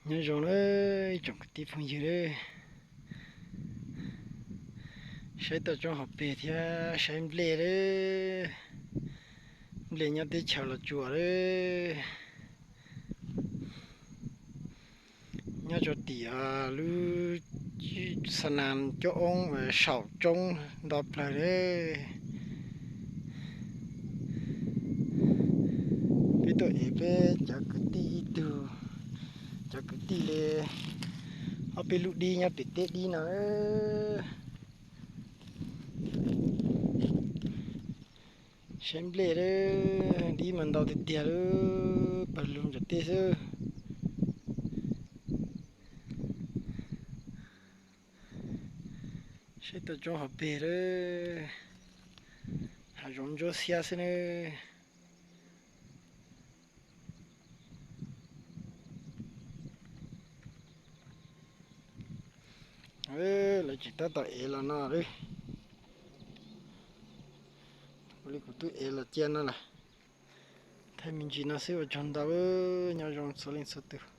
Nyob zoo nawb ib tsoom kwv tij phooj ywg nawb, saib toj roob hauv pes thiab saib nplej nawb. Nplej nyob teb chaws Los Tsuas nawb, nyob rau tim lub xa nas coob oob saum roob nto plawg nawb. Peb tuaj ev peb cov kwv tij ib tug, cov kwv tij li ob peb lub dib nyob pem teb dib no. Saib nplej, dib mas ntau tiag tiag lub pawg lug ntawm tej xwb. Saib toj roob hauv pes lawm, hav zoov ntsuab xiab xwb nawb. Lawv tseem tab tom ev los no lawm. Ua li kuv twb ev los cia no lawm. Thaij me ntsis no xwb ua tsaug ntau, nyob zoo txhua leej txhua tus.